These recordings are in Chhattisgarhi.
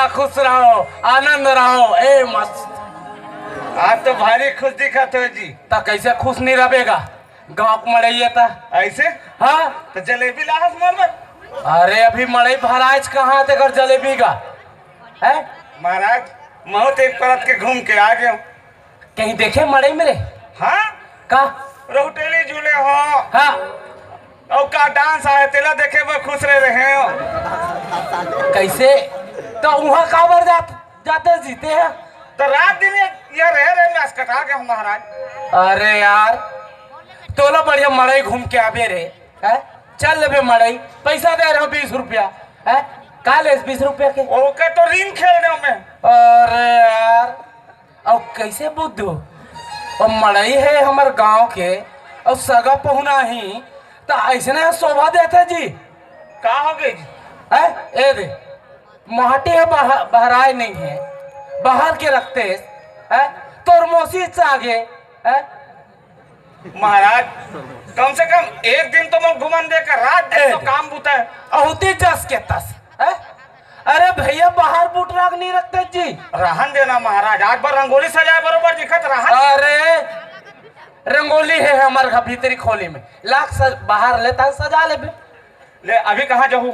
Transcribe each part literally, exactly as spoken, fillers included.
खुश रहो, आनंद रहो। ए मस्त। आज तो भारी खुश दिखत हो जी। त कैसे खुश नहीं रहेगा? गांव के मड़ई हे त। ऐसे? हाँ। तो जलेबी लाहस मोर बर। अरे, अभी मड़ई भराइच कहाँ तेकर जलेबी का? हैं? महाराज, महूं तो एक परत के घूम के आ गयो। कहीं देखे मड़ई में रे? हाँ। का? रहुटेली झूले हो। हाँ। अउ का डांस आए, तेला देखे बर खुश रहे रहे हो। कैसे? तो उहाँ काबर जात, जाते जीते हैं? तो रात दिन ये, ये रहे रहे में असकटा के हूँ महाराज। अरे यार, तोला बढ़िया मड़ई घूम के आबे रे, हैं? चल लेबे मड़ई, पैसा दे रहे हो बीस रुपया, हैं? का लेस बीस रुपया के? ओके तो ऋण खेल रहे हो मैं। अरे यार, अउ कैसे बुद्धू? अउ मड़ई हे हमर गांव के, अउ सगा पहुना ही, त अइसने शोभा देथे जी। का हो गई जी? हैं? ए दे, माटी ह बहा-, बहराए नहीं है, बाहर के रखते हैं, तोर मोसी चागे, हैं? महाराज, कम से कम एक दिन तो मैं घुमन दे कर, रात दिन तो ए। काम बुता है। अहुती जस के तस, हैं? अरे भैया, बाहर बूट राख नहीं रखते जी। रहन देना महाराज, आज बार रंगोली सजाए बरोबर दिखत रहन। अरे, रंगोली हे हमर घर भीतरी खोली में, लाख सज-, बाहर लेता है, सजा लेबे। ले, अभी कहाँ जाहू?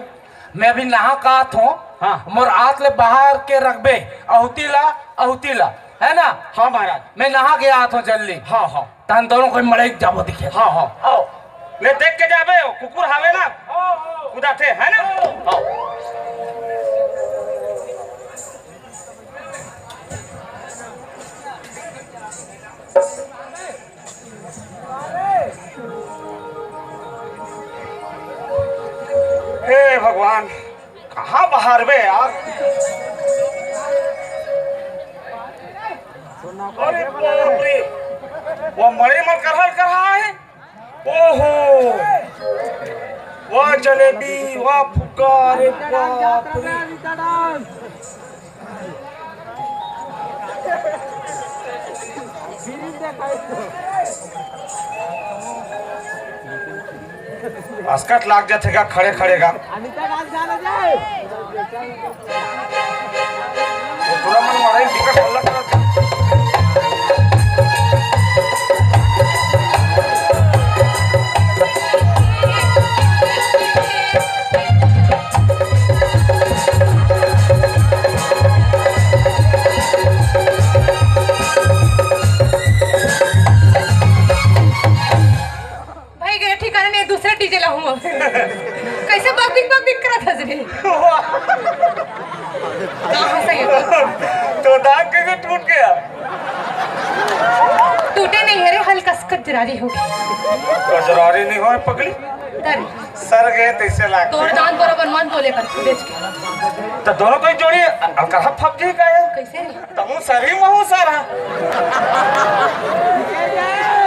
मैं अभी नहा के आत हों। हाँ। मोर आत ले बाहर के रखबे, अहुती ला, अहुती ला, है ना? हाँ महाराज। मैं नहा के आत हों जल्दी। हाँ, हाँ। तहन दोनों कोई मड़ई जाबो दिखे। हाँ, हाँ। आओ। ले, देख के जाबे, कुकुर हावे ना? कुदाथे, है ना? आओ। हे भगवान, कहाँ बाहर बे यार? अरे बाप रे, वो मड़ई म करहल करहा हे। ओहो, वाह जलेबी, वाह फुग्गा, अरे बाप रे। असकट लाग जाथे गा खड़े खड़े गा। वो पूरा मन मड़ई बिकट हल्ला करत हे। भाई गए ठिकाने नहीं, दूसरा डीजे लाहूं अब। कैसे बकबिक बकबिक करत हस रे? कहाँ से ये? तो दांत कैसे टूट गया? टूटे नहीं है रे, हल्का सा कजरारी हो गया। कजरारी नहीं होय पगली। तर। सर गए तैसे लागथे। तोर दांत बरोबर मन बोले पर बेच के। तो दोनों कोई जोड़ी अलकरहा फप जी का है। कैसे रे? तहूँ सरही महूँ सरहा।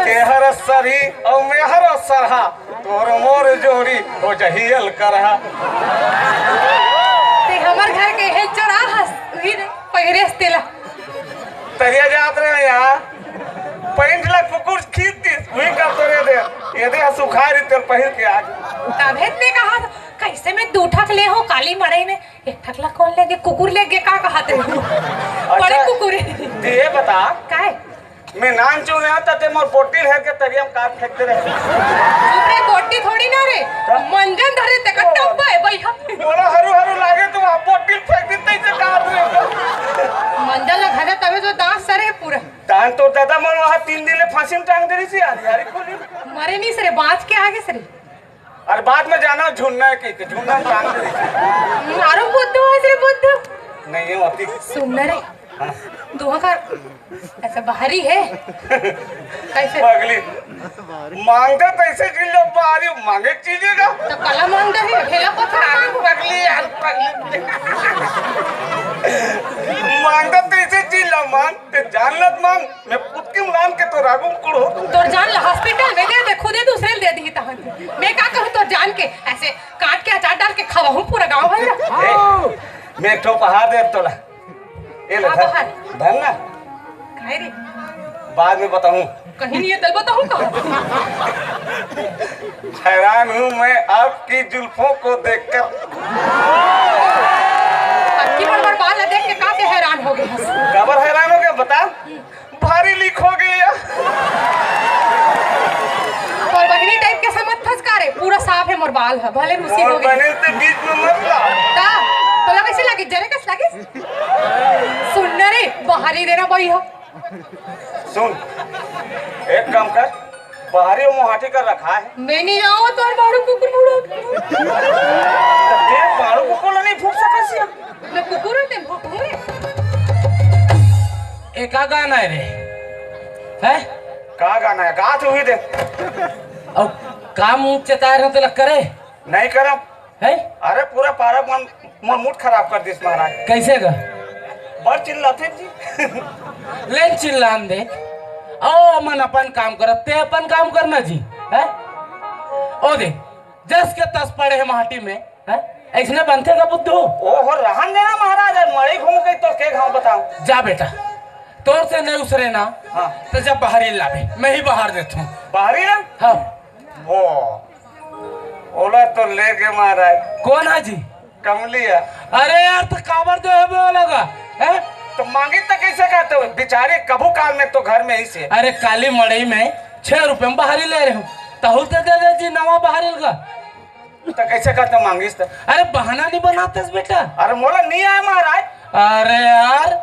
तेहर सरही अउ मेहर सरहा, तोर मोर जोड़ी हो जही अलकरहा। ते हमर घर के हे चोरा हस, उही रे, पहिरेस तेला। तरिया जात रहे यार, पैंट ला कुकुर खींच दिस, उही का तोरे दे, ये दे सुखा रही तेरे पहिर के आज। तभे ते कहा, कैसे मैं दू ठक ले हूँ काली मड़ई में, एक ठक ला कौन लेगे? कुकुर लेगे का कहत रहे? अच्छा, बड़े कुकुर हे। ते ये बता, काय? मैं नान चुन रहा था, ते मोर बोटी हेर के तरिया में काट फेंक दे रहे। चुप रे, बोटी थोड़ी ना रे, तो? मंजन धरे ते का ओ। टब्बा है भैया। बोला हरू हरू लागे तो वहाँ बोटी फेंक देते इसे काट रहे। मंजन ला धरे तबे तो दांत सरे पूरा। तान तो दादा मन वहाँ तीन दिन ले फांसी में टांग दे रही थी यार, यार, खोली। मरे नहीं सरे, बाँच के आगे सरे। अरे बाद में जाना झुन्ना है कि, कि झुन्ना में काम करे। हम्म, आरो बुद्धू है रे बुद्धू। नहीं है होती। सुन ना रे। हाँ। दोहा का ऐसा बाहरी है। कैसे? पगली। मांगता कैसे चीज लो बाहरी मांगे चीजें का। तो कला मांगता है, ठेला पत्थर मांग। पगली यार, पगली। मांगता कैसे चीज लो मांग, ते जान लत मांग। मैं पुतकी म लान के तोर आगू म कुड़ो। तोर जान ला हॉस्पिटल में दे दे, खुदे दूसरे ल दे दी तहन। मैं का करूँ तोर जान के, ऐसे काट के अचार डाल के खवाहूँ पूरा गाँव भर ला। ए, मैं एक ठो उपहार दे तोला। ए ले, का धर, उपहार? धर ना। काय रे? बाद में बताऊँ। कहीं नहीं है, तल बताऊँ का? हैरान हूँ मैं आपकी जुल्फों को देखकर। अबकी बार, बार बाल ला देख काबर हैरान हो गया, बता। भारी लीक हो गई है। तोर बहिनी टाइप के समझ थस का रे? पूरा साफ है मोर बाल ह, भले रूसी हो गई। बने ते बीच में मत ला। का? तोला कैसे लागिस? जरे कस लागिस? सुन ना रे, बाहरी देना बइहा। सुन, एक काम कर, बाहरी वो मोहाटी कर रखा है। मैं नहीं जाऊँ, तोर बारू कुकुर मुड़ा। तो तेरे बारू कुकुर नहीं फूंक सकत सिया। मैं कुकुर हूँ, तेरे भोंकू रे। ए का गाना है रे? हैं? का गाना है? गा तो ही दे। अब काम चेताए रहो तो लग करे। नहीं करम। हैं? अरे पूरा पारा मन मोर मूड खराब कर दिस महाराज। कैसे गा? बड़ चिल्लाथे जी। लेन चिल्लान दे। ओ मन अपन काम करत, ते अपन काम करना जी। हैं? ओ दे, जस के तस पड़े है माटी में। हैं? ऐसने बनथे का बुद्धू? ओ हो, रहन देना महाराज, अब मड़ई घूम के तो के घाव बताओ। जा बेटा, तोर से नहीं उसरे ना, हाँ। तो जब बाहरी लाबे, मैं ही बाहर देता हूँ। बाहरी ना? हाँ। वो, ओला तो ले गए महाराज। कौन है जी? कमली है। अरे यार, तो काबर दे हबे ओला गा? हैं? तो मांगी तो कैसे कहते हो? बेचारे कभू काल में तो घर में ही से। अरे काली मड़ई में छह रुपए में बाहरी ले रहे हो, तहु तो दे दे जी नवा बाहरी लगा। तो कैसे कहते हो मांगिस तो? अरे बहाना नहीं बनाते बेटा। अरे मोला नहीं आया महाराज। अरे यार,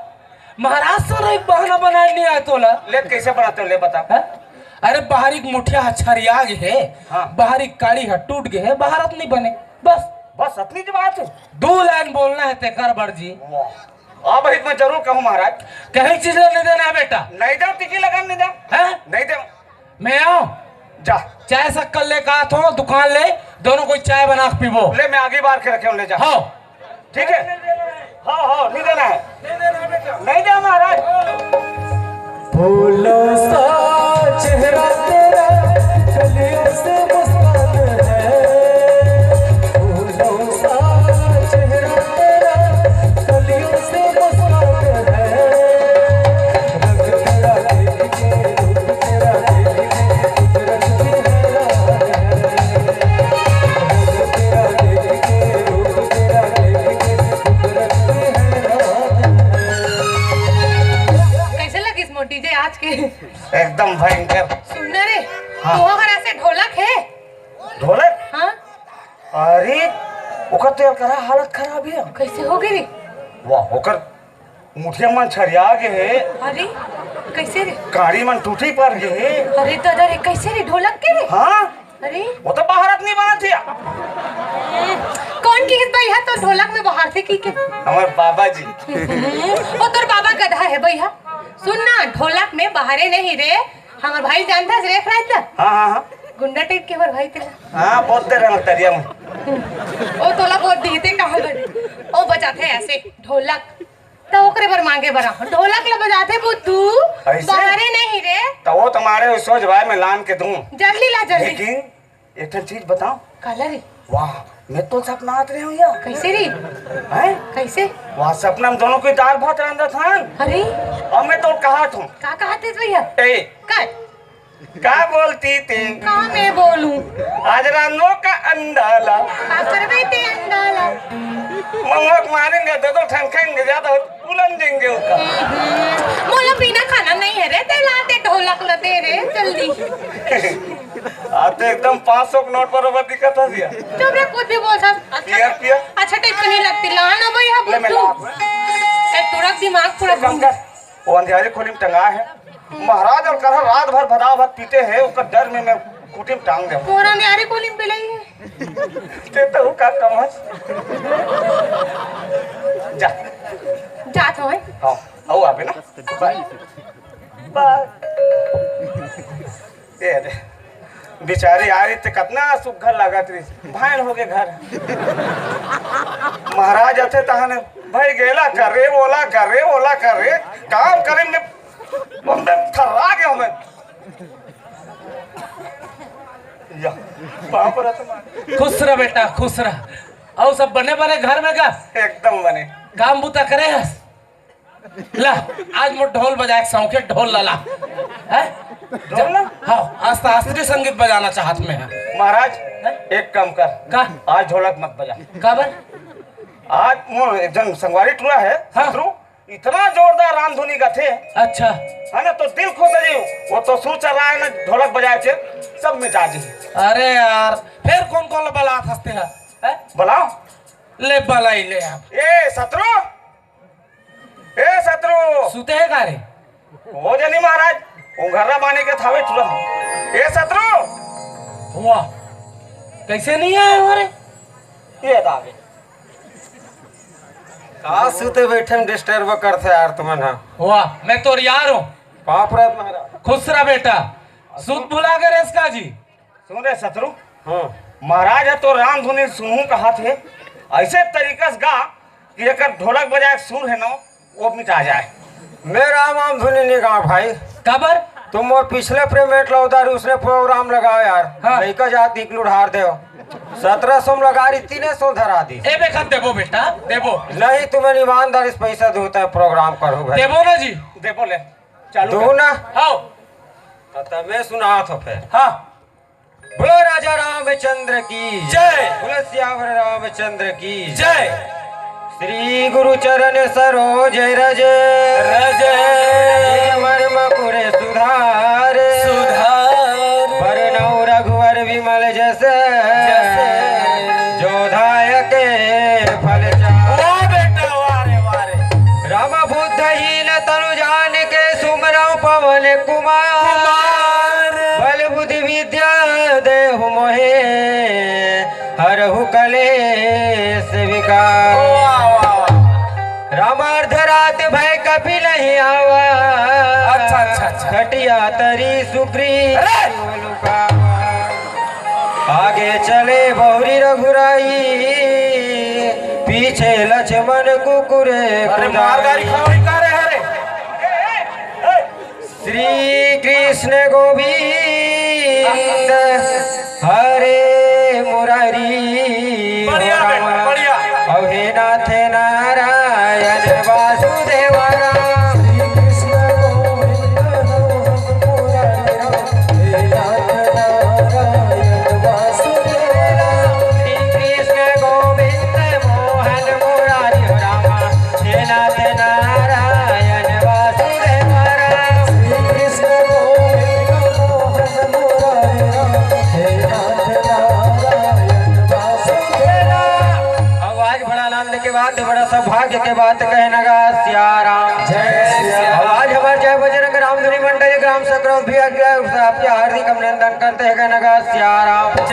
महाराज सर एक बहाना बनाए नहीं आए तोला। ले कैसे बनाते हो, ले बता। हैं? अरे बाहरी के मुठिया ह छरिया गे हे, हाँ। बाहरी काड़ी ह टूट गे हे, बाहरत नहीं बने। बस। बस अतनी ज बात है। दो लाइन बोलना है तेकर बर जी। वाह। अब हित में जरूर कहूँ महाराज। कहीं चीज लेने देना है बेटा। नहीं दे, टिकी लगन नहीं दे। हैं? नहीं दे। मैं आऊं? जा। चाय शक्कर लेकर आत हूँ दुकान ले, दोनों कोई चाय बना के पीबो। ले, मैं आगे बार के रखे हूँ, ले जा। हाँ। ठीक है? हाँ, हाँ, नहीं देना है। नहीं दे महाराज। फूलों सा चेहरा तेरा, कलियों से मुस्कान है। फूलों सा चेहरा तेरा, कलियों से मुस्कान है। रंग तेरा देख के, रूप तेरा देख के, कुदरत भी हैरान है। रंग तेरा देख के, रूप तेरा देख के, कुदरत भी हैरान है। कैसे लगिस मोर डीजे आज के? एकदम भयंकर। सुन ना रे, हाँ। तोहर घर ऐसे ढोलक है? ढोलक? हाँ। अरे, ओकर तो यार करा हालत खराब है। कैसे हो गई रे? वाह, ओकर मुठिया मन छरिया गे हे। अरे, कैसे रे? काड़ी मन टूटी पड़ गे हे। अरे दादा रे, कैसे रे? ढोलक के रे? हाँ। अरे। वो तो बहारत नहीं बना थी। कौन की हित भाई है तो ढोलक में बहारथे की के? हमारे बाबा जी। वो तोर बाबा गधा है भैया। सुन ना, ढोलक में बहारे नहीं रे। हमार भाई जानता है, रेख राज ला? हाँ, हाँ, हाँ। गुंडा टाइप के हमार भाई तेला। हाँ, बहुत देर है तरिया में। ओ तोला बहुत दीते कहाँ गए? ओ बजाते ऐसे ढोलक। तो ओकरे बर मांगे बर आहो। ढोलक ला बजाते बुद्धू। ऐसे? बाहरे नहीं रे। तो वो तुम्हारे उस सोच भाई में लान के दूं। जल्दी ला, जल्दी। लेकिन एक ठन चीज बताओ। काला रे? वाह, मैं तो सपना आत रहे हूँ यार। कैसे रे? हैं? कैसे? वाह, सपना में दोनों कोई दाल भात रांधा था। अरे? और मैं तो कहा था। का कहा थे भैया? ए। का? का बोलती थी? का मैं बोलूं? आज रानो का अंडाला। का करबे ते अंडाला? महुआ के मारेंगे, दो दो ठन खाएंगे, ज्यादा हो, फूलन देंगे उसका। हम्म, मोला बिना खाना नहीं है रे, ते लाते ढोलक लते रे, जल्दी। आ तो एकदम पाँच सौ के नोट बरोबर दिखत हस या। चुप रे, कुछ भी बोल सकत। अच्छा, पिया, पिया। अच्छा टाइप तो नहीं लगती। ला ना भाई, हाँ, ले, मैं बुद्धू। ला। ए, तोरा दिमाग पूरा कम कर। वो अंधियारी खोली में टंगा है। महाराज और कल रात भर भदा भद पीते हैं, उसका डर में मैं खूंटी में टांग दे। तोरा अंधियारी खोली में पिलाई है। ते तो का कम है। जा। जा तो है। हाँ, आओ आप ना। बाय। बाय। ए दे। बेचारी आ रही ते कतना सुग्घर लागत रही। भाइन हो गए घर। महाराज अथे तहन भाई गेला कर रे, ओला कर रे, ओला कर रे। काम करे में बंदे थर्रा गया मैं। या, पाँव परा तो मार। खुश रह बेटा, खुश रह। और सब बने बने घर में का? एकदम बने। काम बूता करे हस? ला, आज मोर ढोल बजाए के शौक है, ढोल ला ला। हैं? ढोल ना? हाँ, आज तो शास्त्रीय संगीत बजाना चाहत में है। महाराज, हैं? एक काम कर। का? आज ढोलक मत बजा। का बर? आज मोर एक जन संगवारी टूरा है, हाँ। शत्रु, इतना जोरदार रामधुनी गाथे, अच्छा। है ना, तो दिल खुश हो जाई। वो तो सुर चला है ना, ढोलक बजाए थे, सब मिटा दी। अरे यार, फिर कौन कौन ला बलात हंसते हैं? हैं? बलाओ। ले बलाई ले आप। ए शत्रु, ए शत्रु। सुते है का रे? हो जनी महाराज, उंघर्रा बाने के थावे तुरंत। ए शत्रु। वाह, कैसे नहीं आए हो रे? ये दावे। का सुते बैठे में डिस्टर्ब करथे यार तुमन ह? वाह, मैं तोर यार हूँ। बाप रे महाराज। खुश रह बेटा। सुत भुला गए रेस का जी। सुन रे शत्रु। हाँ। महाराज ह तो रामधुनी सुनहूं कहाथे, ऐसे तरीका से गा कि एकर ढोलक बजाए के सुर है ना, वो मिटा जाए। मैं राम धुनी नहीं गाँव भाई। काबर? तुम मोर पिछले पेमेंट ला उधारी उसने प्रोग्राम लगाओ यार। हाँ। लइका जात एक लुढ़ार देव। सत्रह सौ में लगा रही, तीने सौ धरा दी। ए बेखत देबो बेटा, देबो। नहीं, तुम्हें ईमानदारी से पैसा दो, तब प्रोग्राम करो भाई। देबो ना जी। देबो ले। चालू दो कर। ना। हाँ। तो तब मैं सुना तो फिर। हाँ। बोलो राजा रामचंद्र की जय। बोलो सियावर रामचंद्र की जय। श्री गुरु चरण सरोज रज रज। निज मर्म पुर सुधार। सुधार। बरनउँ रघुवर विमल जस जस। जो दायक फल चार। वाह बेटा, वाह रे, वाह रे। राम बुद्ध हीन तनु जान के सुमरउँ पवन कुमार। कुमार। बल बुद्धि विद्या देहु मोहे हरहु कलेस विकार। वाह, वाह, वाह। राम अर्ध रात भय कपि नहीं आवा। अच्छा, अच्छा, अच्छा। खटिया तरी सुग्रीव अरे! लुकावा। आगे चले बहुरी रघुराई, पीछे लक्ष्मण कुकुर अरे कुदाई। मार गाड़ी खाओ ही का रे, अरे? श्री कृष्ण गोविंद हरे मुरारी। बढ़िया हो राम। बेटा, बढ़िया। अवहे नाथ नारायण वासुदेव राम। श्री कृष्ण गोविंद हरे मुरारी राम। हे नाथ नारायण वासुदेव राम। श्री कृष्ण गोविंद मोहन मुरारी राम। हे नाथ नारायण वासुदेव राम। श्री कृष्ण गोविंद मोहन मुरारी राम। हे नाथ नारायण वासुदेव राम। आवाज बड़ा आनंद के बात, बड़ा सौभाग्य के बात कहे नगा सिया राम। जय सिया राम। आवाज हमार जय बजरंग राम धुनी मंडली ग्राम सकरौत भी आपके हार्दिक अभिनंदन करते हैं, कहे नगा सिया राम। जय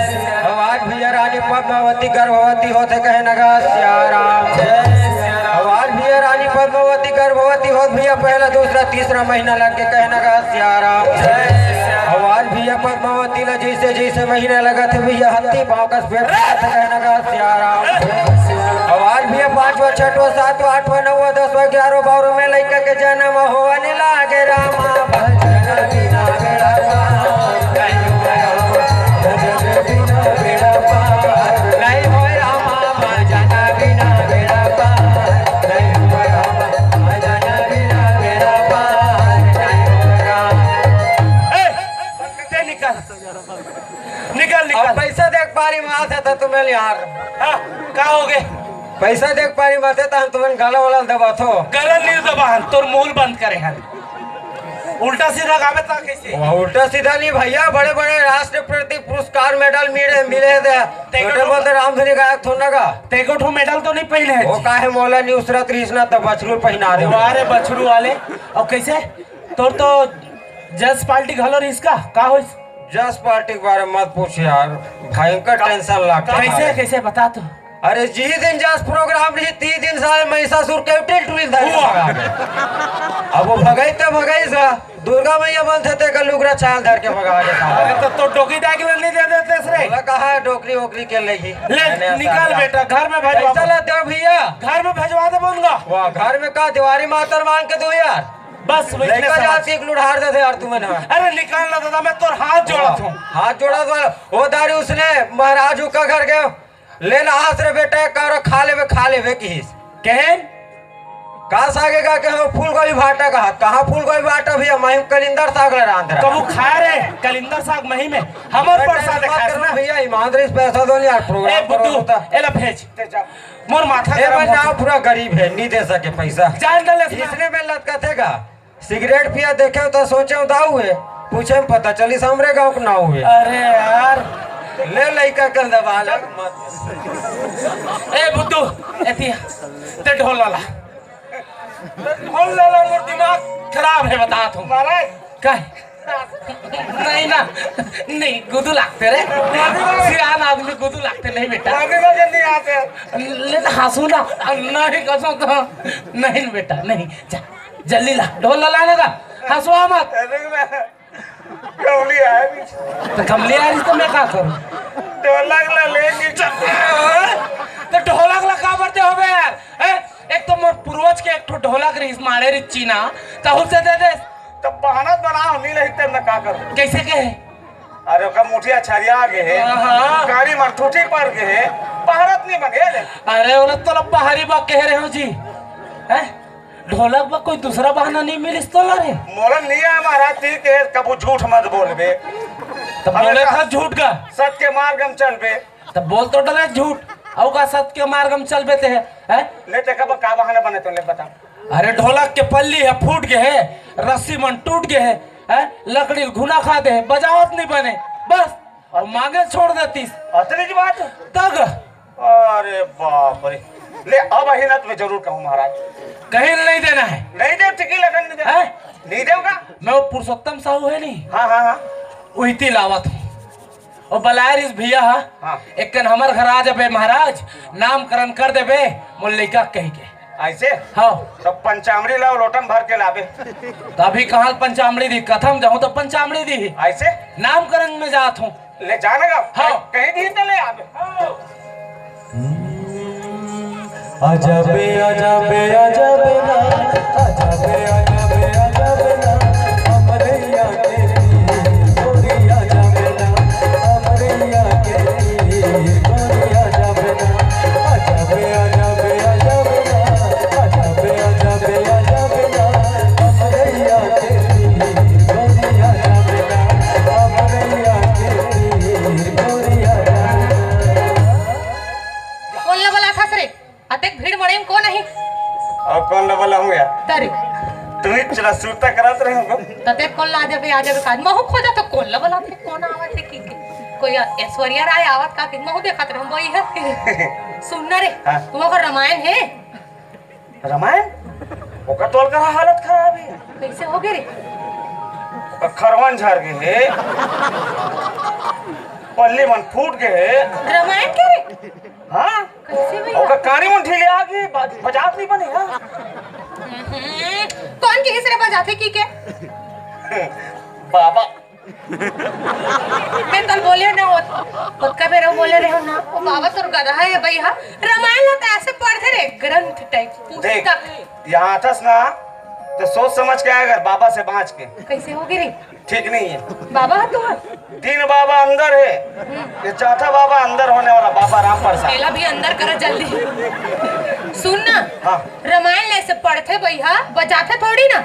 सिया राम। आवाज भैया रानी पद्मावती गर्भवती होते कहे नगा सिया राम। जय सिया राम। आवाज भैया रानी पद्मावती गर्भवती होत भैया पहला दूसरा तीसरा महीना लग के कहे नगा सिया राम। जय सिया राम। आवाज भैया पद्मावती ला जैसे जैसे महीना लगत है भैया हत्ती पाँव कस पेट करत कहे नगा सिया राम। आवाज भैया पाँचवा छठवा सातवा आठवा नौवा दसवा ग्यारह बारह में लइका के जन्म होवन लागे रामा। भजन बिना बेड़ा पार। भजन बिना बेड़ा पार। नहीं होय रामा, भजन बिना बेड़ा पार। नहीं होय रामा, भजन बिना बेड़ा पार। नहीं होय रामा। ए, ते निकल। निकल, निकल। अब पैसा देख पारी माथे तो तुम्हें यार। हाँ, का हो गए? पैसा देख पारी माथे तो हम तुम्हें गला वाला दबाथो। गला नहीं दबाहन, तोर मूल बंद करे हन। उल्टा सीधा गावे ता कैसे? वो उल्टा सीधा नहीं भैया, बड़े बड़े राष्ट्रपति पुरस्कार मेडल मिले, मिले थे। तेको छोटे ठो बोलते रामधुनी गायक थोड़ा का। तेको ठो मेडल तो नहीं पहने है वो जी। काहे मोला नहीं उसरत रहीस ना तो बछरू पहना दे। वाह रे बछरू वाले। और कैसे? तोर तो जस पार्टी घलो रहीस का? का होइस? जस पार्टी के बारे में मत पूछ यार, भयंकर का-, टेंशन लागता कैसे, है। कैसे बता तो। अरे जी दिन जस प्रोग्राम रही, ती दिन साले महिषासुर के टिल टुल धर के वाह। भगा दे। अब वो भगई तो भगई सा, दुर्गा मैया बनथे ते का लुगरा चाल धर के भगा देता। अरे तो, तो डोकी डाकिला नहीं दे देते रे। बोला कहा डोकरी ओकरी के लेगी। ले, मैंने निकाल ऐसा बेटा, घर में भिजवा। पैसा ला दे भैया। घर में भिजवा दे बोलूंगा। वाह, घर में का दीवारी मातर मांग के दो यार। बस वही लइका सामान। जाती एक लुढ़ार दे दे यार तुम्हें ना। अरे निकाल ना दादा, मैं तोर हाथ जोड़ा हूँ। हाथ जोड़ा तो ओ दारी उसने महाराज का घर गए, लेना आस रे बेटा, एक और खा लेवे, खा लेवे किहिस। कहन? का साग हे का के? हम फूलगोभी भाटा का हाथ। कहाँ फूलगोभी भाटा भैया? मही कलिंदर साग ला रांध रहा। कबू खाए रे कलिंदर साग मही में? हमर अरे, परसाद tension मत खास करो ना। भैया, ईमानदारी से पैसा दो यार, ए program बुद्धू, करो तो। एला भेज। ते जा। मोर माथा ए गरम भाई, होत ना, हे। पूरा गरीब हे, नहीं दे सके पैसा। जान डाले इसने। इसने में लटकत हे का? सिगरेट पिया देखे तो सोचे दाऊ हे, पूछे में पता चली हमरे गांव के नाऊ हे। अरे यार। ले लइका के दबा ले। ए बुद्धू, एती ते ढोल ला ला। ढोल ला ला, मोर दिमाग खराब हे, बतात हूँ। महाराज। का हे? नहीं ना, नहीं, गुदू लागथे रे। सियान आदमी गुदू लागथे, नहीं बेटा। आदमी को जल्दी आते। ले ना, हंसू ना, नहीं कसम तो, नहीं बेटा, नहीं। जा, जल्दी ला, ढोल ला लाने का, हंसवा मत। अरे ना, कमली आए भी। तो कमली आ रही तो मैं का करूँ? ढोलक ला लेंगे। तो ढोलक ला का बरते होबे यार? हैं? एक तो मोर पूर्वज के एक ठो ढोलक रहिस, माड़े रहिस चीना, तहू से दे दे। तब बहाना बनाओ, नहीं रही तब मैं का करूँ? कैसे के हे? अरे ओकर मुठिया छरिया गे हे, हाँ, हाँ। गाड़ी में ठूठी पड़ गे हे, बहारत नहीं बने रे। अरे ओला तो लब्बा हरी बा कह रहे हो जी, हैं? ढोलक बा कोई दूसरा बहाना नहीं मिलिस तोला रे? मोला नहीं आय महाराज, ती के कबू झूठ मत बोलबे। तब अबे बोले का? था झूठ का? सत के मार्ग में चलबे। तब बोल तो डरे झूठ, अउ का सत के मार्ग में चलबे ते है, हैं? ले ते कब का बहाना बने तो ले बता। अरे ढोलक के पल्ली हे फूट गे हे, रस्सी मन टूट गे हे, हैं? लकड़ी घुना खा दे हे, बजावत नहीं बने, बस। अउ मांगे छोड़ देतीस। अतरी की बात? तग। अरे बाप रे। ले, अब अही ना तुम्हें जरूर कहूँ महाराज। कहीं नहीं देना है। नहीं दे, टिकी लगन नहीं दे। हैं? नहीं देगा? मैं वो पुरुषोत्तम साहू है नहीं? हाँ, हाँ, हाँ। उहिती लावत हूँ। वो बलाय रिस भैया हा। हाँ। एक कन हमर घर आ जाबे महाराज, नामकरण कर देबे, मोर लइका कही के। ऐसे? हाँ। तो पंचामृत लाओ, लोटम भर के लाबे। तो अभी कहाँ पंचामृत दी? कथम जाऊँ तो पंचामृत दी। ऐसे? नामकरण में जात हूँ। ले जाने का? हाँ। कहीं भी तो ले आबे। हाँ। आजा बे, आजा बे, आजा बे ना, आजा बे, आजा बे, आजा बे ना, हमरे यहाँ के तीर गोरी आजा बे ना, हमरे यहाँ के तीर गोरी आजा बे ना, आजा बे, आजा बे, आजा बे ना, आजा बे, आजा बे, आजा बे ना, हमरे यहाँ के तीर गोरी आजा बे ना, हमरे यहाँ के तीर गोरी आजा बे ना। कोन ला बलाथस रे? अतेक भीड़ मड़ई में कोन आही? अउ कोन ला बलाहूँ यार? तरे। तुही चला सुरता करत रहे हो। तते कोन ला आ जाबे, आ जाबे का? महू खोजा तो कोन ला बलाथे, कोन आवत हे की के? कोई ऐश्वर्या राय आवत का कि महू देखत रहूँ वही है। सुन ना रे, हाँ। तुम ओकर रामायण हे? रामायण? ओकर तो अलकरहा हालत खराब हे। कैसे हो गे रे? ओकर खरवन झर गे हे। पल्ली मन फूट गे हे। रामायण के रे? हाँ। कैसे भैया? ओकर कानी मन ढीले आ गे, बा-, बजात नहीं बने, हाँ। हम्म, कौन के हिसरे बजाथे की के? बाबा। मैं कल बोले ना, वो, वो कबे रो बोले रहे हो ना, वो बाबा तोर गधा है भाई, हाँ। रामायण ला तो ऐसे पढ़ते रहे, ग्रंथ टाइप, देख, पुस्तक। यहाँ आथस ना, तो सोच समझ के आय कर, बाबा से बाँच के। कैसे हो गे रे? ठीक नहीं है। बाबा है तुम्हार? तीन बाबा अंदर है। हम्म। ये चौथा बाबा अंदर होने वाला, बाबा राम प्रसाद। एला भी अंदर करो जल्दी। सुन ना, हाँ। रामायण ला ऐसे पढ़थे भैया, बजाथे थोड़ी ना।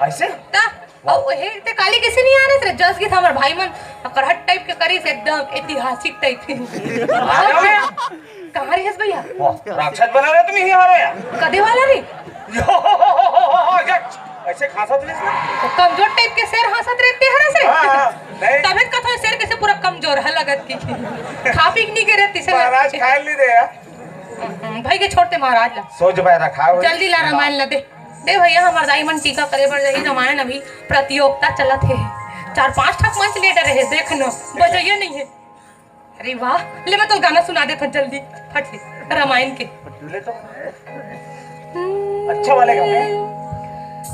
ऐसे? ता, अउ हे ते काली किसे नहीं आ रहे थे, जस की था हमारे भाई मन, करहट टाइप के करीस, एकदम ऐतिहासिक टाइप के। आ जाओ। कहाँ रहे भैया? वाह, राक्षस बना रहे तुम यहीं आ रहे यार। कदे वाला रे? यो, ऐसे खांसा तो नहीं सुना? कमजोर टाइप के शेर हंसत रहते हैं से। हाँ, हाँ, नहीं। तबे कथो शेर कैसे पूरा कमजोर है लगत की। खा पी के नहीं गिरे तिसे महाराज लगती। खाए नहीं दे यार। हम्म, भाई के छोड़ते महाराज ला। सोच भाई रखा हो। जल्दी ला रामायण ला दे। दे भैया, हमार दाई मन टीका करे बर जाही, रामायण अभी प्रतियोगिता चलत हे। चार पांच ठक मंच ले डरे हे, देख न, बजइया नहीं है। अरे वाह, ले मैं तो गाना सुना देत हूँ जल्दी, फट ले, रामायण के। ले तो। अच्छा वाले गाने।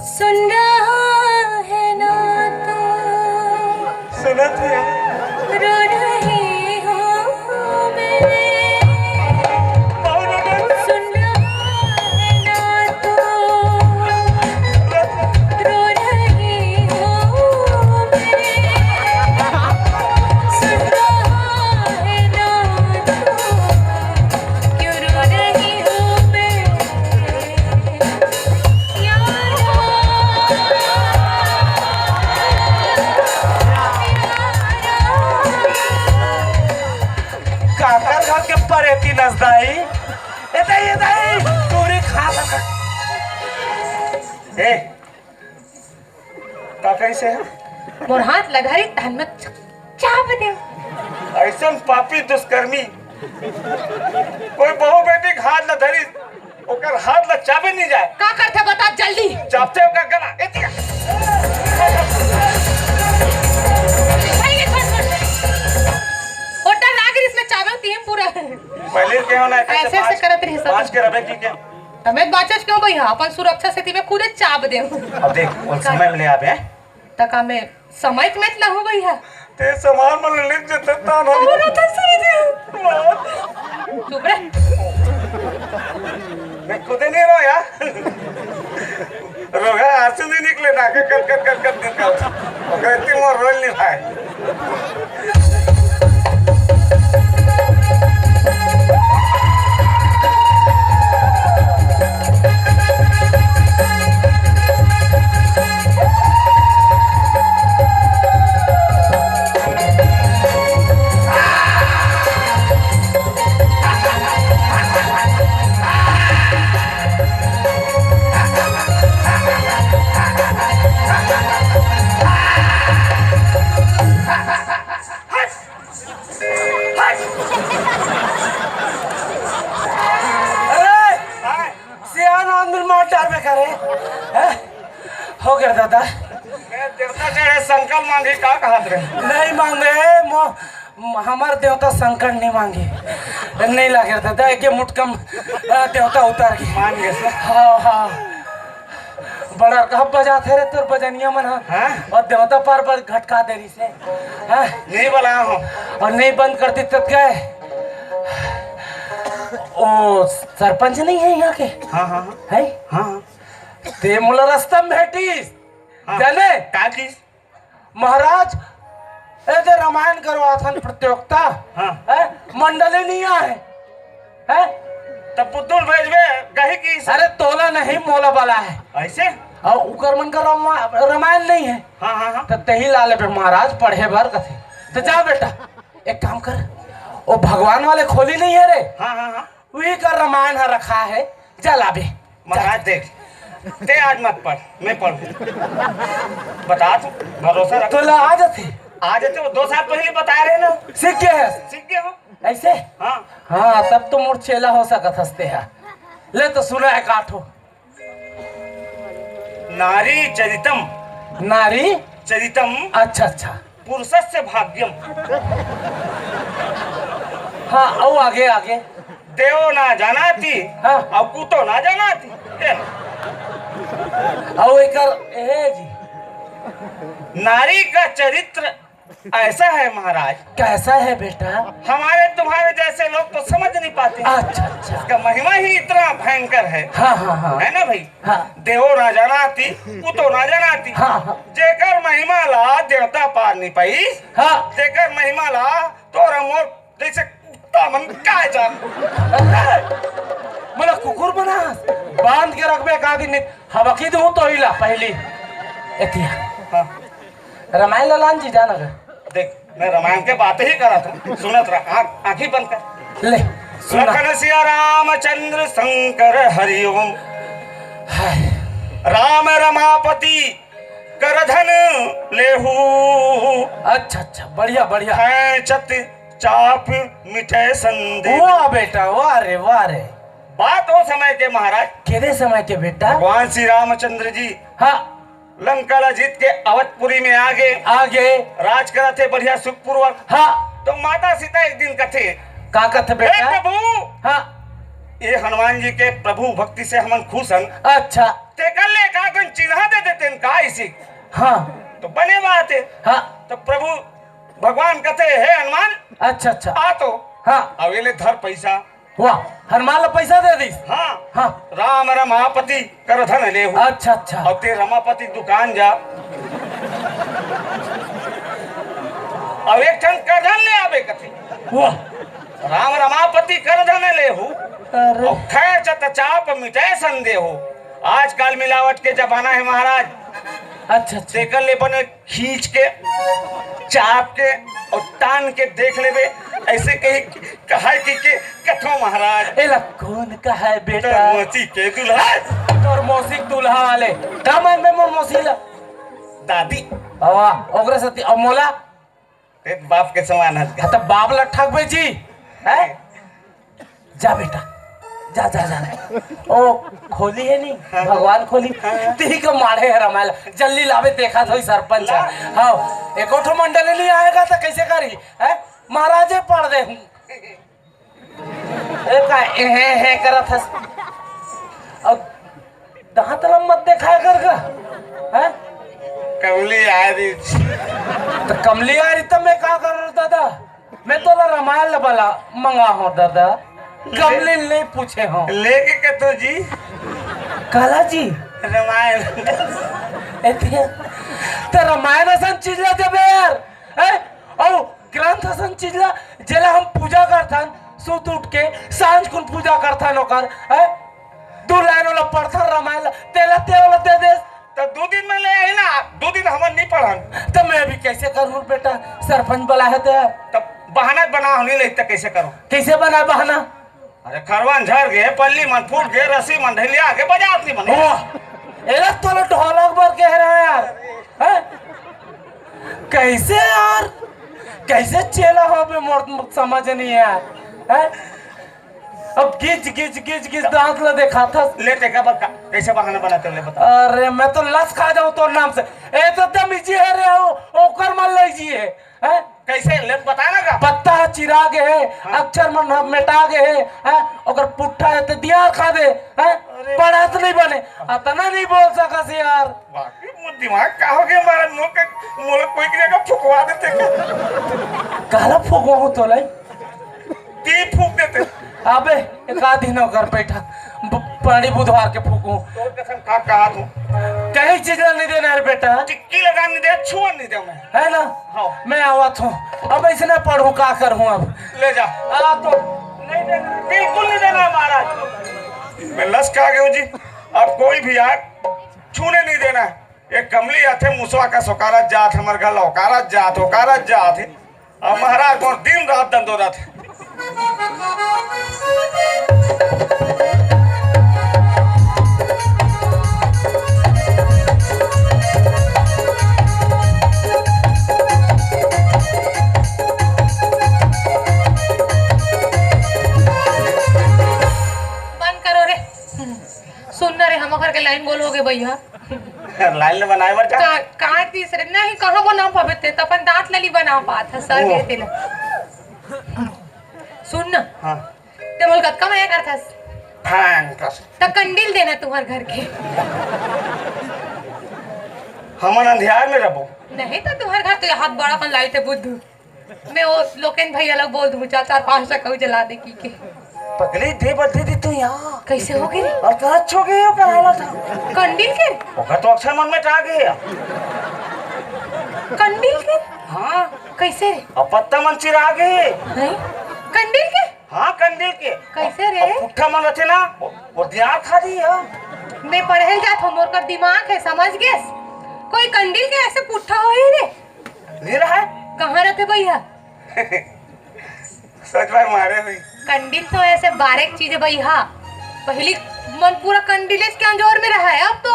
सुन रहा है ना तू? सुनत है। रो रही हूँ मैं। सुन रहा है ना तू? रो रही हूँ मैं। सुन रहा है ना तू? क्यों रो रही हूँ मैं? नस दाई, ए दाई, ए दाई, तोरे खा सक-, ए, का कइसे हे? मोर हाथ ला धरी, तहन में च-, चाप दे। अइसन पापी दुष्कर्मी, कोई बहू बेटी के हाथ ला धरी, ओकर हाथ ला चाबे नहीं जाए। का करथे बता जल्दी। चापथे ओकर गला, एतिया। भाई, ये छोड़, छोड़। ओटा नागरिस में चाबे तीन पूरा। पहले के हो ना, ऐसे, ऐसे बाज-, करत रही सब। बाज के रबे की क्या? तमे बाचस क्यों भैया? अपन सुरक्षा सेती में खुदे चाप दे। अब देख, वो समय में ले आबे। त का मैं समय में लहूं भैया? ते सामान मन ले जते तान हो। और तो सही दे। चुप रे। मैं खुदे नहीं रोया। रोगा आंसू नहीं निकले ना, के कट, कट, कट, कट, कट, कट। ओकर इतनी मोर रोल नहीं भाई। अरे, सियान आदमी मार डारबे करे। हैं? हो गया दादा। मैं देवता चढ़े संकल मांगे का कहत रहे? नहीं मांगे, मो-, हमार देवता संकट नहीं मांगे। नहीं लागे दादा, एक मुटकम, अ, देवता उतार के। मान गए सर। हाँ, हाँ। बड़ा कब बजात हे रे तोर बजनिया मन ह? हाँ? और देवता पार पर घटका दे रही से। हाँ? नहीं बला हो। और नहीं बंद कर दी तब गए। ओ, सरपंच नहीं है यहाँ के? हाँ, हाँ, हाँ। है? हाँ, हाँ। ते मोला रास्ता में भेटीस। हाँ। जाने? का चीज? महाराज, ए जे रामायण करवाथन प्रतियोगिता, हाँ। है? मंडली नहीं आए, है? तब पुतुल भेजबे, कही कि अरे तोला नहीं, मोला बला है। ऐसे? और उकर मन का रामा-, रामायण नहीं है। हाँ, हाँ, हाँ। तो तही ला लेबे महाराज, पढ़े बर कथे। तो जा बेटा, एक काम कर, वो भगवान वाले खोली नहीं है रे? हाँ, हाँ, हाँ। वही का रामायण ह रखा है, जा लाबे। महाराज देख, ते आज मत पढ़, मैं पढ़ूं। बता तू, भरोसा रख। तो ला आ जाते। आ जाते, वो दो साल पहले बता रहे ना। सीख गए है? सीख गए हो? ऐसे? हाँ। हाँ, तब तो मोर चेला हो सकत हंसते हैं। ले तो सुना है काठो। नारी चरितम। नारी? चरितम। अच्छा, अच्छा। पुरुषस्य भाग्यम। हाँ, अउ आगे, आगे। देवो ना जानाति, हाँ। अउ कुतो ना जानाति। ए। अउ एकर, ए जी। नारी का चरित्र ऐसा है महाराज। कैसा है बेटा? हमारे तुम्हारे जैसे लोग तो समझ नहीं पाते। अच्छा, अच्छा। इसका महिमा ही इतना भयंकर है। हाँ, हाँ, हाँ। है ना भाई? हाँ। देवो ना जानाति, कुतो ना जानाति। हाँ, हाँ। जेकर महिमा ला देवता पार नहीं पाई, हाँ। तेकर महिमा ला तोर मोर जैसे कुत्ता मन काय जान। मोला कुकुर बना, बांध के रखबे का दिन, हबकी दूं तो इला पहली। एतिया। हाँ। रामायण ला लान जी जाना गा। देख, मैं रामायण के बात ही करत हूँ, सुनत रह, आँख, आँखी बंद कर। ले, सुना। लखन सिया रामचंद्र शंकर हरिओम। हाय। राम रमापति करधन लेहू। अच्छा, अच्छा, बढ़िया, बढ़िया। खैंचत चाप मिटे संदेह। वाह बेटा, वाह रे, वाह रे। बात ओ समय के महाराज। केरे समय के बेटा? भगवान श्री रामचंद्र जी हाँ। लंका ला जीत के अवधपुरी में आ गे। आ गे। राज करत हे बढ़िया सुखपूर्वक। हाँ। तो माता सीता एक दिन कथे, का कथे हे बेटा? प्रभु, हाँ। ये हनुमान जी के प्रभु भक्ति से हमन खुश हन। अच्छा। तेकर ले एकाधन चिन्हा दे देतेन का इसी? हाँ। तो बने बात है। हाँ। तो प्रभु भगवान कथे, हे हनुमान, अच्छा, अच्छा। आ तो। हाँ। अब ये ले धर पैसा। वाह, हनुमान ला पैसा दे दिस। हाँ। हाँ। राम रमापति करधन लेहू। अच्छा, अच्छा। अउ ते रमापति दुकान जा। अउ एक ठन करधन ले आबे कथे। वाह। राम रमापति करधन लेहू। अरे। अउ खैंचत चाप मिटे संदेहू। आजकल मिलावट के जमाना है महाराज। अच्छा, अच्छा। तेकर ले बने खींच के, चाप के अउ तान के देख लेबे, अइसे कही, कहाय कहिके कथों महाराज। एला कोन कहाय बेटा? तोर मौसी के दूल्हा। तोर मौसी के दूल्हा वाले। का मानबे मोर मौसी ला? दादी। अवा, ओकरे सती, अउ मोला? ते बाप के समान हस। हाँ, त बाप ला ठगबे जी, हैं? जा बेटा, जा, जा, जा। ओ, खोली हे नी, हाँ। भगवान खोली। हाँ। तिही के माढ़े हे रमायल। जल्दी लाबे, देखा थोई सरपंच हे। ला। हाँ, एको ठो मंडली नहीं आएगा त कइसे करी, हैं? महाराजे पड़ दे हूँ। ए का, ए, हे, हे करत हस। अब दांत ला मत देखाय कर का, हैं? कमली आ रही। त कमली आ रही त मैं का कर दादा? मैं तोला रमायल ला बला मंगा हूँ दादा। कमली नहीं पूछे हूँ। लेके कथों जी? काला जी? रमायल। एतिया। त रमायल असन चीज ला देबे यार, हैं? अउ ग्रंथ असन चीज ला, जेला हम पूजा करथन, सुत उठ के, सांझ कुन पूजा करथन ओकर, हैं? दू लाइन ओला पढ़थन रमायल ला, तेला ते ओला दे देस। त दू दिन में ले आही ना, दू दिन हमन नहीं पढ़न। त मैं अभी कइसे करहूँ बेटा, सरपंच बलाहे त। त बहाना बना, हम नहीं ले त कइसे करो? कइसे बना बहाना? अरे, खरवन झर गे, पल्ली मन फूट गे, रस्सी मन ढिलिया गे, बजात नहीं बने। वाह, एला तोला ढोलक बर कह रहा है यार, हैं? कइसे यार, कइसे चेला होबे मोर, समझ नहीं यार, हैं? अब गिज, गिज, गिज, गिज दांत ला देखाथस। ले, तेका बर का, कइसे बहाना बनाते हो, ले बता। अरे, मैं तो लस खा जाऊं तोर नाम से। ए तो दम इजी है रे, ओ, ओकर मन ले जी है। हैं? कइसे? ले बता ना का। पत्ता ह चिरा गे हे, हाँ। अक्षर मन ह मेटा गे हे, हैं? ओकर पुट्ठा हे ते दियार खा दे, हैं? अरे। पढ़त नहीं बने, अतना नहीं बोल सकस यार। वाकई मोर दिमाग का हो गया, मारा मोर के, मोला कोई की जगह फुकवा देते का? काला फुकवाहूं तोला? ती फूक देते। अबे, एक आध दिन ओकर बैठा, ब-, बड़ी बुधवार के फूकूं। तोर कसम खा कहा तू। कहीं चीज ला नहीं देना है बेटा। टिक्की लगा नहीं दे, छुअन नहीं दे मैं। है ना? हाँ। मैं आवत हूँ। अब ऐसे ना पढ़ूँ, का करूँ अब? ले जा। आ तो नहीं देना। बिल्कुल नहीं देना है महाराज। मैं लस खा गया हूँ जी। अब कोई भी आए, छूने नहीं देना है। ये कमली आथे, मुसवा का सोकारत जात, हमर घर लौकारत जात, ओकारत जात है। अब महाराज मोर दिन रात दंदोदत हे। बंद करो रे। सुन ना रे, हम घर के लाइन गोल हो गए भैया। लाइन ले बनाए बर का? का, काट दिस रे। नहीं, कहाँ बना पाबे ते? त अपन दांत ल नी बना पात ह, सर ओ। गे तेला। सुन ना। हाँ। ते मोल कतका मया करथस? फैंकस। त कंडील देना तुंहर घर के। हमन अंधियार में रहबो। नहीं त तुंहर घर तो यहाँ बड़ा कन लाइट है बुद्धू। मैं वो लोकेन भैया ला बोल दूँ, चार, चार पाँच टका जला दे की के। पगली, दे बदे दे तू यहाँ। कैसे हो गई रे? और तो अच्छो गए हो, कर हालत है। कंडील के? ओकर तो अक्षर मन में आ गए। कंडील के? हाँ। कैसे रे? अब पत्ता मन चिरा गए। हैं? कंडील के? हाँ, कंडील के। कैसे रे? अब पुट्ठा मन रथे ना, वो, वो दियार खा दी है। मैं पढ़े ल जात हूँ, मोर कर दिमाग है, समझ गेस? कोई कंडील के ऐसे पुट्ठा होही रे? नहीं रहा है। कहाँ रथे भैया? सोच भाई मारे हुई। कंडील तो ऐसे बारीक चीज है भैया। पहली मन पूरा कंडीलेच के अंजोर में रहा है, अब तो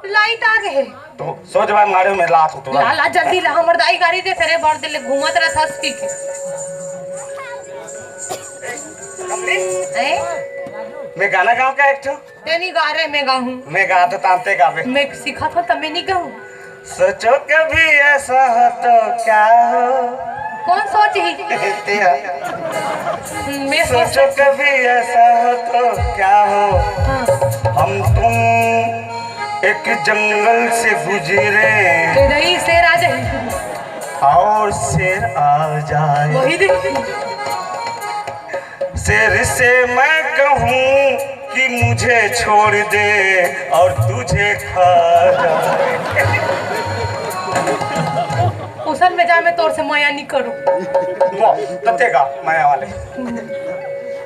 लाइट आ गए है। तो सोच भाई मारे में लात हो तो ला, ला, जल्दी ला, हमर दाई गाड़ी दे, तेरे बार दिल घूमत रहा सस्ती के। हैं? मैं गाना गाऊं का एक ठो? ते नहीं गा रहे, मैं गाऊं। मैं गा तो तांते गावे। मैं सीखा था तब मैं नहीं गाऊं। सोचो कभी ऐसा हो तो क्या हो। कौन सोच ही? तेरा। मैं सोच सोचो कभी ऐसा हो तो क्या हो। हाँ। हम तुम एक जंगल से गुजरे। इधर ही शेर आ जाए। और शेर आ जाए। वही दे। शेर से मैं कहूँ कि मुझे छोड़ दे और तुझे खा जाए। उसन में जा, मैं तोर से मया नहीं करूँ। वो तते का मया वाले।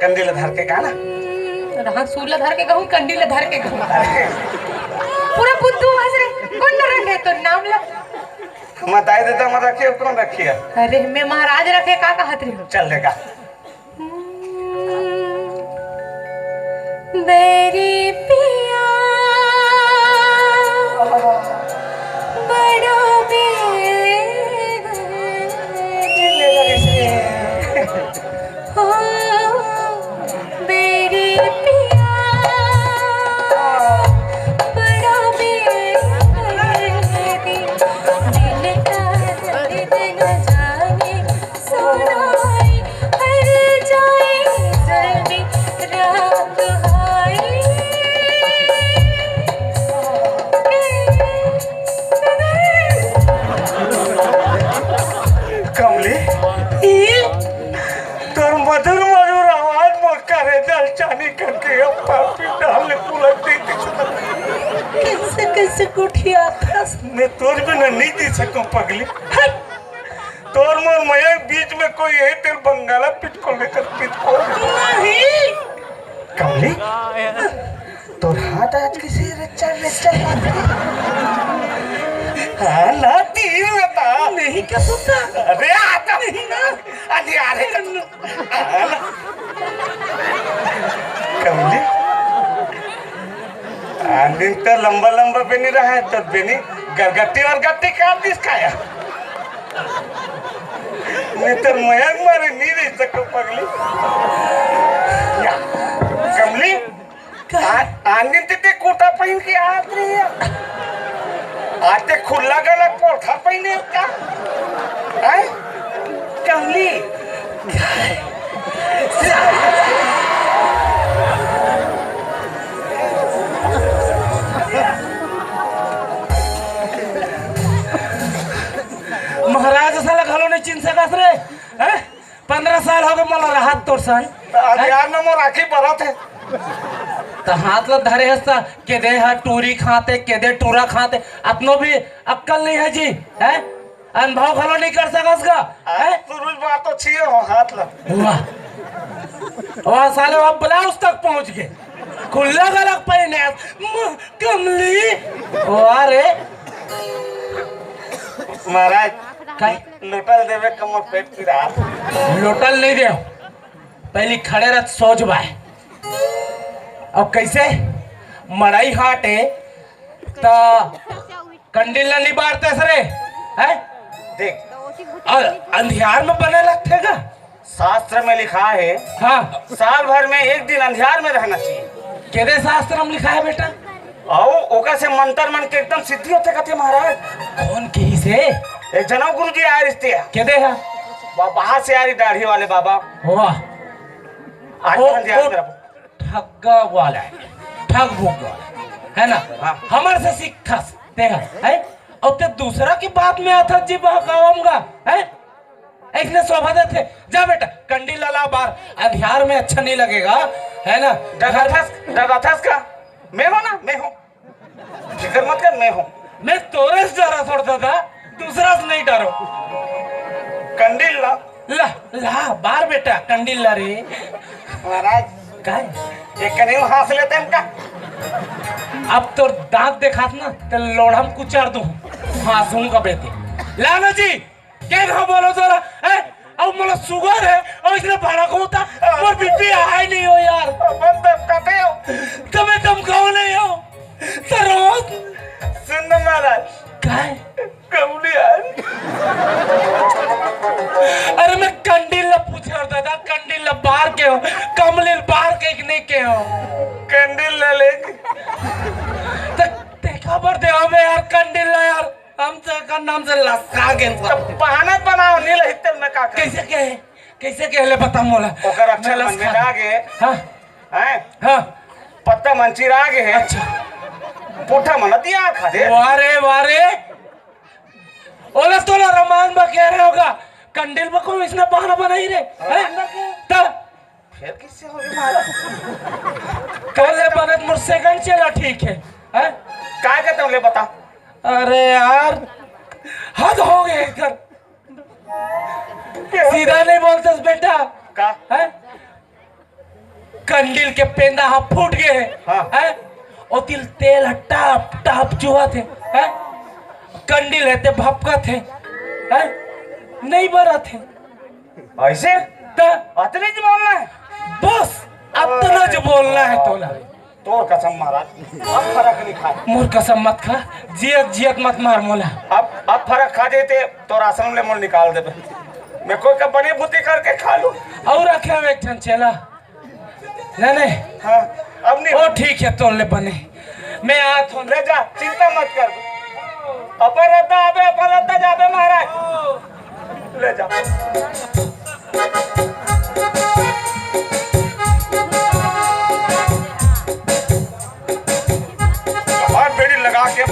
कंडील धर के गाना। हम्म, हाँ, सूला धर के कहूँ, कंडील धर के कहूँ। पूरा बुद्धू हंस रे। कौन नरक है तो नाम ला। मताई देता, मैं रखिए, कौन रखिए? अरे, मैं महाराज रखे, का कहत रहे हो? चल देगा। बैरी पिया, बड़ा बेदर्द। हो, बैरी पिया, बड़ा बेदर्दी, दिल का दर्द न जाने सुनाई, हर जाए सर्दी रात हाय। कमली, तोर मधुर मधुर आवाज मोर करेजा ल चानी करके अब पापी डाल ले पुलक दे। कैसे, कैसे गोठियाथस? मैं तोर बिना नहीं जी सकूं पगली। हट। तोर मोर मया के बीच में कोई है, तेरे बंगाला पिटको लेकर पिटको। नहीं। कमली, तोर हाथ आज किसी रिचर रिचर लग रही। हाँ ना, तीर बता। नहीं, क्या होता? अरे, आता नहीं ना। अरे, अरे, हाँ ना। कमली, आंधी तो लंबा लंबा बेनी रहा है, तो बेनी गरगट्टी और गट्टी काट दिस खाया। नहीं तो मयंक मारे नहीं रह सको पगली। या, कमली, आ-, आंधी ते, ते कोटा पहन के आत रही है। आते खुला गला पोठा पहने का? हैं? कमली। महाराज साला घलो नहीं चिन सकस रे, हैं? पंद्रह साल हो गए मोला रहत तोर संग। त अगियार में मोर आँखी बरत हे। त हाथ ल धरे हस त केदे ह टूरी खाते, केदे टूरा खाते, अतनो भी अक्कल नहीं है जी, हैं? अनुभव घलो नहीं कर सकस गा, आज हैं? सूरज बा तो छिए हो हाथ ल। वाह। वाह साले, वाह, ब्लाउज तक पहुंच गए। खुला गलक पहने हस। म-, कमली। वाह रे। महाराज, काहे? लोटा ल देवे कमर पेट पिरात। लोटा ल नहीं दे। पहली खड़े रह, सोच बाय। अब कैसे? मड़ई हाट है, त कंडील ला नहीं बारते सरे, हैं? देख। और अंधियार में बने लगथे गा? शास्त्र में लिखा है, हाँ। साल भर में एक दिन अंधियार में रहना चाहिए। केदे शास्त्र में लिखा है बेटा? अउ ओकर से मंत्र मन के एकदम सिद्धि होथे कथे महाराज। कौन कही से? एक जनव गुरु जी आए रिश्ते। केदे है? बा-, बाहर से आ रही दाढ़ी वाले बाबा। वाह। आज ओ, अंधियार ओ, में रहबो। ठग्गा वाला है, ठग भुग वाला है, है ना? हाँ। हमर से सीखस, ते है, है? और ते दूसरा की बात में आता जी बहकावम गा, है? ऐसने शोभा देथे। जा बेटा, कंडी लला बार, अंधियार में अच्छा नहीं लगेगा, है ना? डराथस, डराथस का? मैं हूं ना, मैं हूं। फिकर मत कर, मैं हूं। मैं तोरे से डरा थोड़ दादा, दूसरा से नहीं डरो। कंडी ला। ला, ला, बार बेटा, कंडी ला रे। महाराज। काय? एक कने हंस लेते हैं का? अब तो दांत देखात ना, तो लोढ़म कुचार दूं। हंसूंगा बेटे। ला ना जी, के घाव बोलो जरा, हैं? अब मोला सुगर है, और इसने भड़क होता, और बीपी हाई नहीं हो यार। अपन तो कते हो। तो मैं तुम कहो नहीं हो, तो रोज। सुन ना महाराज। काय? कमली यार। अरे मैं कंडील ला पूछे और दादा, कंडील ला बार के हो, कमली बार के कि नहीं के हो? कंडील ला ले। तो देखा बर दे हमें यार, कंडील ला यार। हम तो एकर नाम से लसका गेन। तो बहाना बनाओ, नील हित्ते में का कर? कैसे के है? कैसे के ले बता मोला। ओकर अक्षर मन में आ गे। हाँ। हैं? हाँ। पत्ता मन चिरा गे है। अच्छा। पोठा मन दिया खा दे। वाह रे, वाह रे। ओला तोला रमान बा कह रहे होगा। कंडील में कोई इसने बहाना बनाई रे। हैं? तब फिर किससे होगी महाराज? कल ले बनत मोर सेकंड चला ठीक है, हैं? काय कहते हो ले बता। अरे यार, हद हो गई इधर। सीधा नहीं बोलते बेटा। का? हैं? कंडील के पेंदा हा फूट गए, हाँ। हैं? ओ तिल तेल हा टाप टाप चुहा थे, हैं? कंडील है ते भपका थे। हैं? नहीं बरत हे। ऐसे? त अतने ज बोलना हे? बस, अतना ज बोलना हे तोला। तोर कसम महाराज, अब फरक नहीं खाय। मोर कसम मत खा, जियत जियत मत मार मोला। अब, अब फरक खा जाय ते तोर आश्रम ले मोला निकाल देबे। मैं कोई का बने बुद्धि करके खा लूं। अउ रखे हवे एक ठन चेला। नहीं, नहीं। हाँ, अब नहीं। ओ ठीक हे, तोर ले बने। मैं आत हों। ले जा, चिंता मत कर। अपन रद्दा आबे, अपन रद्दा जाबे महाराज। ले जा। कपार बेड़ी लगा के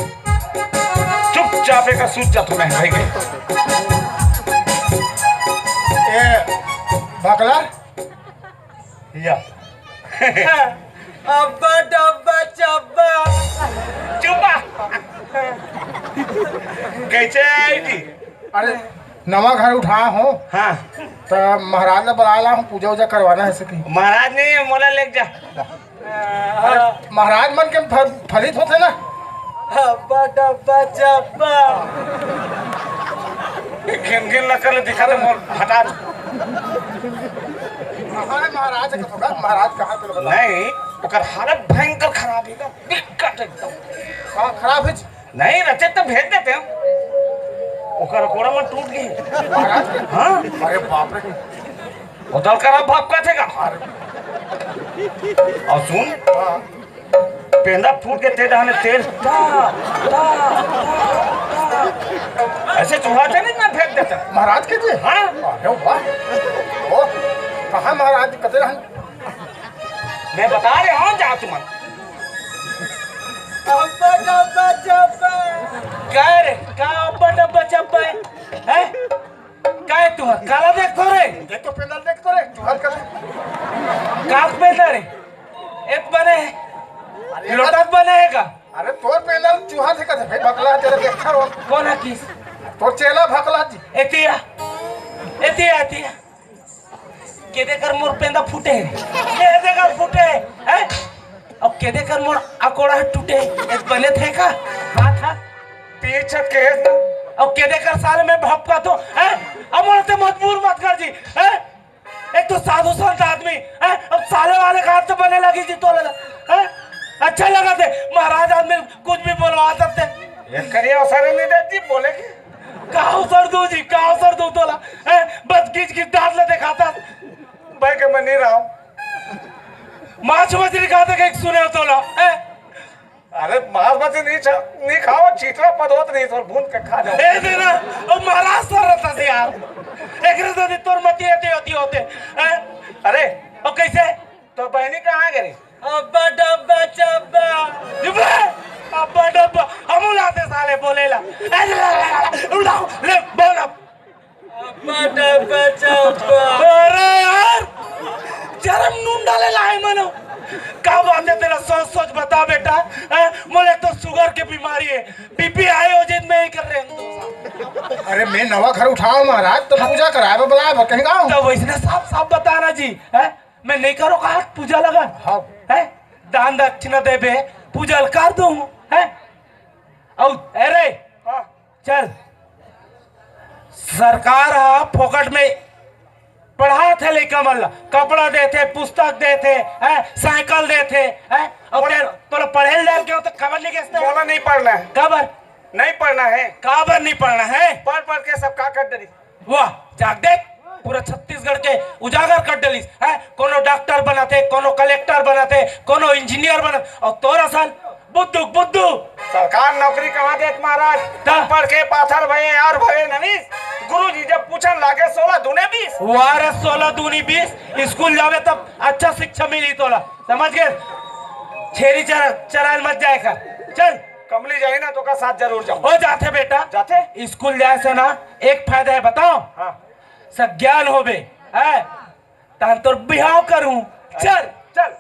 चुपचाप एक सूत जा, तुम्हें भाई के। ए, बकला, या। अब्बा डब्बा चब्बा। चुपा। कैसे आई थी? अरे, नवा घर उठा हो। हाँ। त महाराज ला बला ला, हम पूजा उजा करवाना हे सकी। महाराज नहीं हे, मोला लेके जा। अरे, महाराज मन के फ-, फलित होथे ना। हब्बा डब्बा चब्बा। घिन घिन लगथे, दिखा दे मोर, हटा दे। अरे महाराज के तो, महाराज कहाँ के बता? नहीं, ओकर हालत भयंकर खराब हे ना, बिकट एकदम। हाँ, खराब हे। नहीं रहते तो भेज देते हम। ओकर अकोड़ा मन टूट गे। महाराज के? हाँ। अरे बाप रे। वो दल का भाव का थे का? अरे। अउ सुन, हाँ। पेंदा फूट के ते डहाने तेल टा, टा, टा, टा। ऐसे चुहाथे नहीं, मैं फेंक देता। महाराज के जी? हाँ। अरे वाह। ओ, कहाँ महाराज, कते रहन? मैं बता रहा हूँ, जा तुमन। अब्बा डब्बा चब्बा। का रे? का अब्बा डब्बा चब्बा हे? हैं? का हे तुमन? काला देख तो रे। देख तो पेंदा ल देख तो रे, चुहात का। काक पेंदा रे? एत बने हे? अरे लोटत बने हे का? अरे तोर पेंदा ल चुहात हे का? भाई बकला तेरा देखा हो। कोन हे किस? तोर चेला भकला जी। एतिया। एतिया, एतिया। केदे कर मोर पेंदा फूटे हे, केदे कर फूटे हे, हैं? अउ केदे कर मोर अकोड़ा टूटे हे, एक बने थे का? बात हे। पीछे के हे ना। अउ केदे कर साले मैं भपका तो, हैं? अब मोला ते मजबूर मत कर जी, हैं? एक तो साधु संत आदमी, हैं? अब साले वाले का हाथ से बने लगी जी तोला, हैं? अच्छा लगथे, महाराज आदमी कुछ भी बोलवा सकथे। ये करिया असर नहीं देती, बोले कि का असर दो जी, का असर दो तोला, हैं? बस खींच खींच दांत ला दिखाता। भाई के मैं नहीं रहा हूँ। मांस मछली खाता के सुने हो तोला, हैं? अरे मांस मछली नहीं छा-, नहीं खाओ, चीतरा पद होत नहीं, तो भून के खा जाओ। ए देना, ओ महाराज सर रहता से यार। एकरे से तोर मती एती होती होते, हैं? अरे। ओ कैसे? तो बहनी कहाँ गई? अब्बा डब्बा चब्बा। इबे! अब्बा डब्बा, हमू लाते साले बोलेला। ए, ले, ले, ले, ले, उड़ाओ, ले, बोल अब। अब्बा डब्बा चब्बा। अरे यार, जरम नून डाले लाए मनो। का बात हे तेरा, सोच सोच बता बेटा। हैं? मोला तो शुगर के बीमारी हे, बीपी हाई हो जाए, मैं ही कर रहे हैं। अरे मैं नवा घर उठाओ महाराज, तो पूजा कराए बर बुलाए बर कहीं गाँव। तो वैसने साफ साफ बताना जी, हैं? मैं नहीं करो का पूजा लगा? हाँ। हैं? दान दक्षिणा देबे, पूजा ल कर दूं, हैं? अउ, अरे, हाँ। चल, सरकार ह फोकट में पढ़ाथे लइका मन ला, कपड़ा देथे, पुस्तक देथे, हैं, साइकिल देथे, हैं, अउ मोला तें, तोला पढ़े ल डाल के हो तो खबर नहीं कैसे? मोला नहीं पढ़ना हे। काबर? नहीं पढ़ना हे। काबर नहीं पढ़ना हे? पढ़ पढ़ के सब का कर डरी। वाह, जाग देख, पूरा छत्तीसगढ़ के उजागर कर डलिस, हैं? कोनो डॉक्टर बनाथे, कोनो कलेक्टर बनाथे, कोनो इंजीनियर बनाथे, अउ तोर असन बुद्धू, बुद्धू। सरकार नौकरी कहाँ देत महाराज? त? पढ़ के पाथर भये यार भये नवीस। गुरुजी जब पूछन लागे सोलह दूने बीस। वाह रे, सोलह दूनी बीस, स्कूल जावे तब अच्छा शिक्षा मिली तोला, समझ गे? छेरी चरा-, चराए मत जाए कर, चल। कमली जाही ना तो का साथ जरूर जाऊँ। ओ जाथे बेटा, जाथे? स्कूल जाए से ना एक फायदा हे, बताओ? हाँ। सज्ञान होबे, हैं? तहन तोर बिहाव करूं। चल। चल।